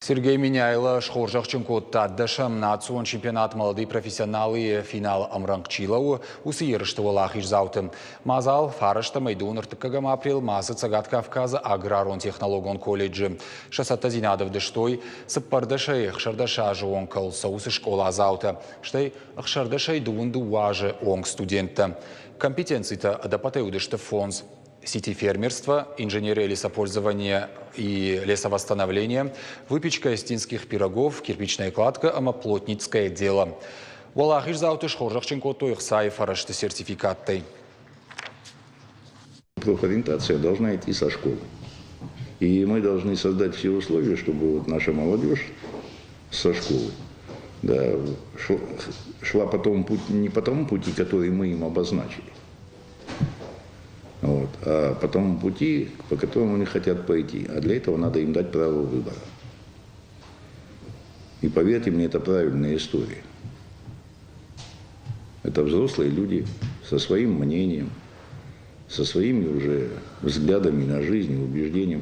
Сергей Меняйло схорзӕхджын кодта дӕсӕм национ чемпионат «Молодые профессионалы» финалы ӕмрӕнхъ чи лӕууы, уыцы ерысты уӕлахиздзауты. Мадзал фарӕстӕмӕй дыууын ӕртыккӕгӕм апрелмӕ ацы Цӕгат Кавказы аграрон-технологон колледжы. Сӕ цӕттӕдзинад ӕвдыстой цыппӕрдӕсӕй 16 азы онг кӕуыл цӕуы, уыцы скъоладзаутӕ, стӕй 16-ӕй 22 азы онг студенттӕ. Компетенцитӕ ӕдӕппӕтӕй уыдысты фондз. Сети фермерства, инженерия лесопользования и лесовосстановления, выпечка эстинских пирогов, кирпичная кладка ӕмӕ плотницкое дело. Уӕлахиздзауты схорзӕхджын кодтой ӕхцайы фӕрӕзты сертификаттӕй. Профориентация должна идти со школы. И мы должны создать все условия, чтобы вот наша молодежь со школы, да, шла по тому пути, не по тому пути, который мы им обозначили, вот, а по тому пути, по которому они хотят пойти. А для этого надо им дать право выбора. И поверьте мне, это правильная история. Это взрослые люди со своим мнением, со своими уже взглядами на жизнь и убеждениями.